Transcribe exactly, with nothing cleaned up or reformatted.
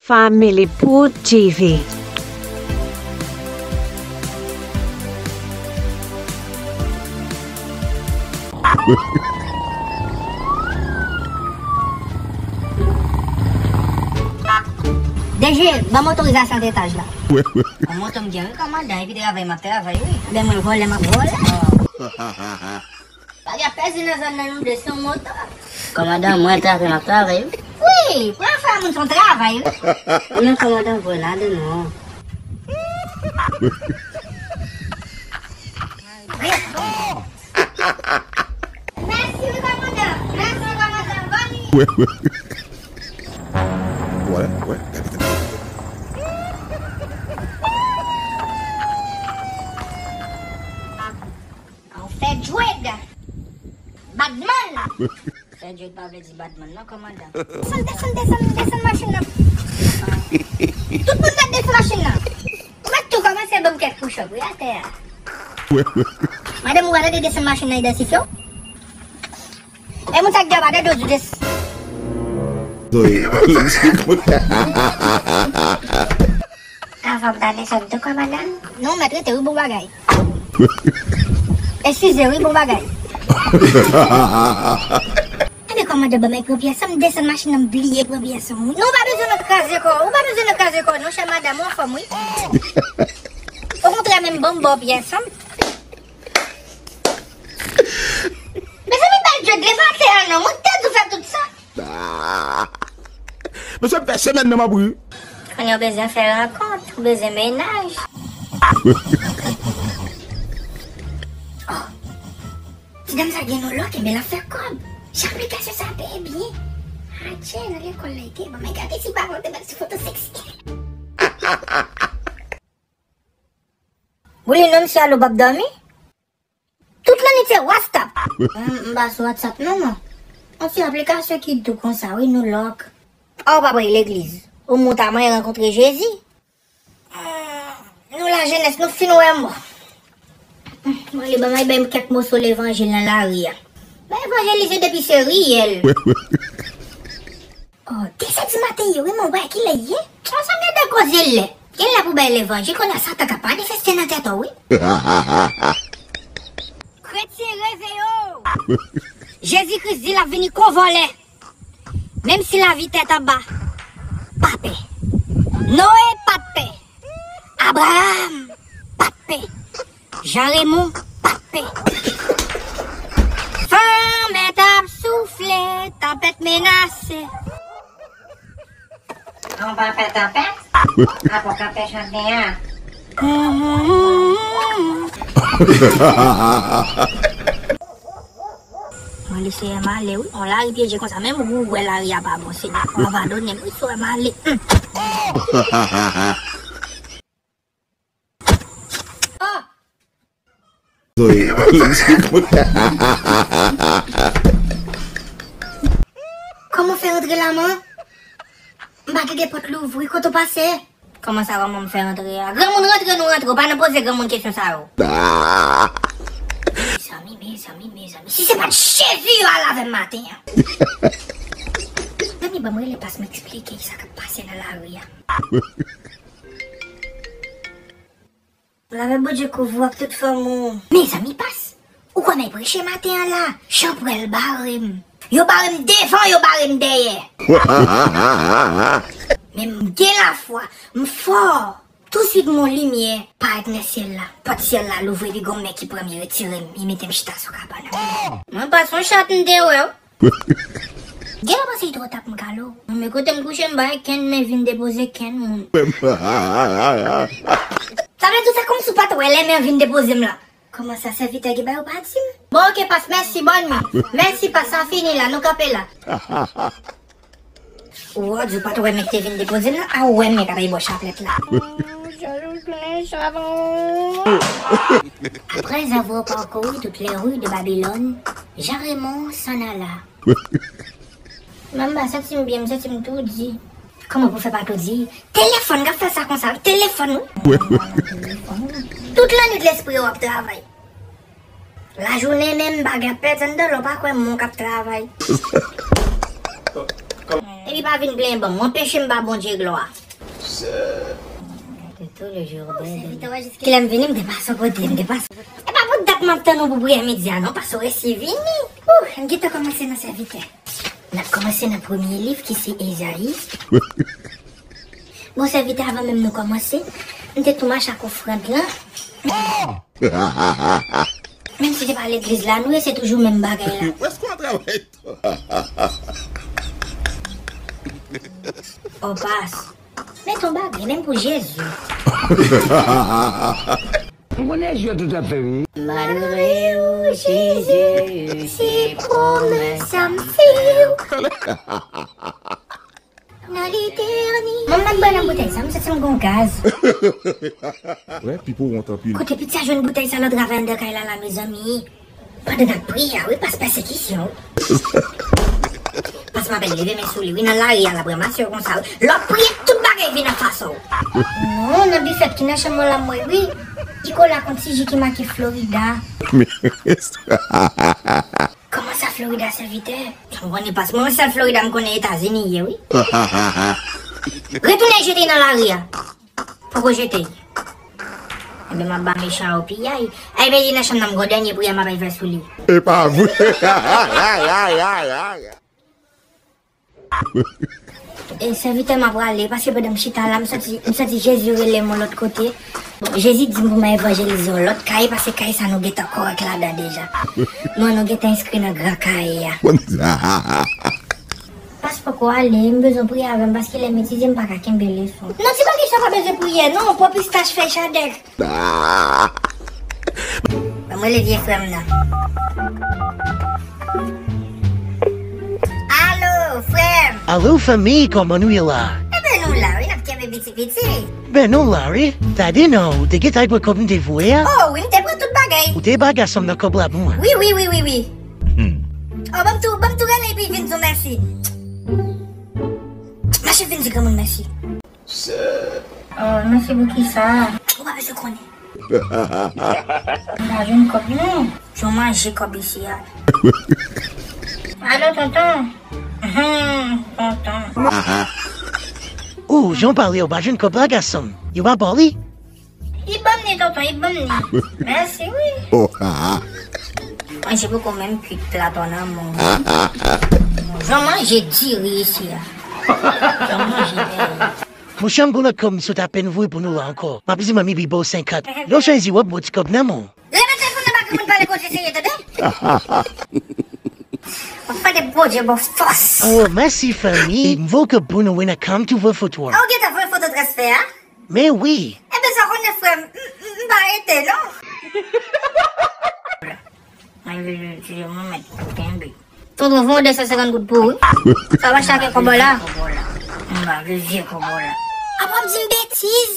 Family Put T V. D G, ban m otorizasyon antre etaj la. Yon moto m gen, wi, kòmandan, epi travay m ap travay, wi. Ben, mwen vòlè, m ap vòlè. Pa gen pèsonn nan zòn nan, nou de se yon moto. Kòmandan, mwen travay, m ap travay, wi. Wi, pran afè moun se yon travay, wi. Wi, men kòmandan, vòlè, ladan non. Mèsi, wi, kòmandan. Mèsi, kòmandan. Bòn nuit. Wè, wè, gade, gade, gade. An fè djwèd. Badman. Fè djwèd pa vle di badman non, kòmandan. Desann, desann, desann, desann machin nan. Tout moun mèt desann machin nan. Ou mèt tou kòmanse ban m kèk push up, wi, atè a. Madanm, ou pa tande desann machin nan idantifye w? E moun sa k gen pa tande w di des- Zoe. Avan m ta desann tou, kòmandan? Non, mèt rete, wi, bon bagay. Eskize, wi, bon bagay. Ebyen, kòmandan, ban m pran pyès an, m desann machin nan, m bliye pran pyès an, wi. Non, ou pa bezwen nan kraze kò, ou pa bezwen nan kraze kò, non, chè madanm, ou anfòm, wi. Okontrè, menm ban m ba w pyès an. Mezanmi, bay djòd leve atè a non, mwen te di w fè tout sa. Ah. Mesye, m fè semèn nan m ap ri. Kounye a w bezwen fè rankont, ou bezwen mennaj. Oh. Ti dam sa gen yon lòk, enben l ap fè kòb. Jan aplikasyon sa peye byen. Adje, nan lekòl la, li te bon. Men gade ti bawon te met sou foto seksi. Boulin, non, m si Alo p ap dòmi. Tout lannwit se WhatsApp. M, m pa sou WhatsApp non, mwen. Yon ti aplikasyon ki dou konsa, wi, nou lòk. A, w pa prale legliz. Omwen w ta manyen rankontre Jezi. Nou lajenès, nou fin wè mò. Mwen li ban mwen bay m kèk moso levanjil nan lari a. Mwen evanjelize depi se riyèl. Oh, de zè di maten ye, wi, mwen wè kilè ye. Sa, sa m gen de koze lè. Gen lè pou bay levanjil, kounye a Satan ka manifeste nan tèt ou, wi. Kretyen, reveye w! Jezi Kris di l ap vini kon vòlè. Menm si lavi tèt anba, pa pè. Noe pa t pè. Abraram pa t pè. Jan Remon pa t pè. Van mèt ap soufle, tanpèt menase. An pa pè tanpèt? Apre w ka pè chante a. Mwen, Seyè, m ale, wi. On lari pyeje konsa, menm ou wè lari a pa bon, Seyè. Ou abandone m, wi, Seyè, m ale. Hum. Oh! Zoe. Kòman w fè rantre la, man? M pa tande pòt louvri, kote w pase? Kòman sa, kòman m fè rantre a? Granmoun rantre, nou rantre, w pa nan poze granmoun kesyon sa yo. Ah. Mezanmi, mezanmi, mezanmi. Si se pa t Jezi yo al avè m maten an. Zanmi, ban m rele Pas m eksplike sa k ap pase nan lari a. Lave Bondye kouvri w ak tout fanmi w. Mezanmi, Pas, ou kwè m ap preche maten an la? Jan pwèl bare m. Yo bare m devan, yo bare m dèyè. Men m gen lafwa, m fò. Touswit m wè yon limyè parèt nan syèl la. Pòt syèl la louvri, epi gon men ki pran m, li retire m, li mete m chita sou kabann nan. Mwen pa se yon chat m te wè w. Gen lè w panse li twò ta pou m kale w. Men kote m kouche, m pa wè kenn men vin depoze kenn moun. Sa vle di w fè kòmsi w pa t wè lè men an vin depoze m la. Kòman sa, sèvitè ki ba yo pa di m? Bon, oke, Pas, mèsi, bòn nuit. Mèsi, Pas, sa fini la, nou kanpe la. Ou wè, di w pa t wè men ki te vin depoze m nan, a ou wè men k ap bay bò chaplèt la. Apres avoir parcouru toutes les rues de Babylone, Jean Raymond s'en alla. Mwen m pa santi m byen, m santi m toudi. Kòman pou fè pa toudi? Telefòn k ap fè sa konsa, wi, telefòn, wi. Tout lannwit lespri w ap travay. Lajounen menm, bagay ap pèdi anndan, lè w pa kwè moun k ap travay. Epi pa vin plenyen ban m, ou anpeche m ba Bondye glwa. Kilè m vini, m te pase yon kote, m te pase. E pa pou dat m ap tann ou pou priyè midi a non, paske w resi vini. Ouh, m gentan kòmanse nan sèvitè. N ap kòmanse nan premye liv ki se Ezayi. Bon, sèvitè, avan menm nou kòmanse, m te tou mache ak ofrann lan. Menm si se pa legliz la nou ye, se toujou menm bagay la. Ou èske w ap travay tou? Oh, pas. Mete yon bagay, menm pou Jezi. M konnen je tout ap fè wi. Malere ou Jezi, se pwomès sa m fè w. Nan letènite. Manman, m pran nan boutèy sa, m santi m gon gaz. Wè, Pipo wont anpil. Kote pitit sa jwenn boutèy sa nan travay anndan kay la la, mezanmi? Pandan n ap priye a, wi, pas pèsekisyon. Pas m apèn leve men sou li, wi, nan lari a, l ap ranmase w konsa, wi. Lè w ap priye, tout bagay vin an fas ou. Non, nan bifèt ki nan chanm ou la, m wè, wi. Ikola konn ti ji ki make Florida. Kòman sa Florida sèvitè? Sa m konnen pas mwen, sèl Florida m konnen Etazini ye, wi. Retounen jete nan lari a. Poko jete. Ebyen, m ap ba mechan yo piyay. Ay, men li nan chanm nan, m gon dènye priyè m ap al fè sou li. E pa vre. E, sèvitè, m ap prale, paske pandan m chita la, m santi, m santi Jezi rele m yon lòt kote. Bon, Jezi di m pou m al evanjelize yon lòt kay, paske kay sa nou gentan kòrèk ladan deja. Nou, nou gentan enskri nan gran kay a. Pas poko ale, m bezwen priye avè m, paske lè m etidye, m pa ka kenbe leson. Non, ti bagay sa pa bezwen priyè, non, pran pistach fèy chadèk. Ban m rele vye frè m nan. Alo, frè m. Alo, fanmi, kòman nou ye la? Ebyen, nou la, wi, n ap kenbe piti piti. Ben, nou la, wi. Tande non, ou te gentan pran kòb m te voye a? Oh, wi, m te pran tout bagay. Ou te ba gason m nan kòb la pou mwen? Wi, wi, wi, wi, wi. Hmm. Oh, ban m tou, ban m tou rele epi vin di w mèsi. Mache vin di granmoun mèsi. Oh, mèsi pou kisa? Ou pa bezwen konnen. M pa jwenn kòb non. Jan w manje kòb isi a. Alo, tonton. Hum, tonton. Oh, jan w pale, ou pa jwenn kòb la, gason m. Yo pa ba w li? Li ban m li, tonton, li ban m li. Mèsi, wi. Manje poko menm kwit plat nan men w. Jan w manje diri isi a. Jan w manje diri. Monchè, m gon lòt kòb m sot apèn voye pou nou la ankò. M ap di manmi Bibo senkant. Lè w chwazi w ap bon ti kòb nan men w. Leve telefòn nan ba granmoun pale kote serye, tande? W ap fè de Bondye bon fòs. Oh, mèsi fanmi. M voye kòb pou nou wi nan kòb tou voye foto a. Ah, ou gentan voye foto transfè a? Men wi. Ebyen, sa konnen frè m, m, m, m pa rete non. Mwen vle di mwen mèt pou kenbe. Tonton, voye de san senkant goud pou ou, wi. Sa va chake kòb la. M pa vle vye kòb la. Apa w ap di m betiz?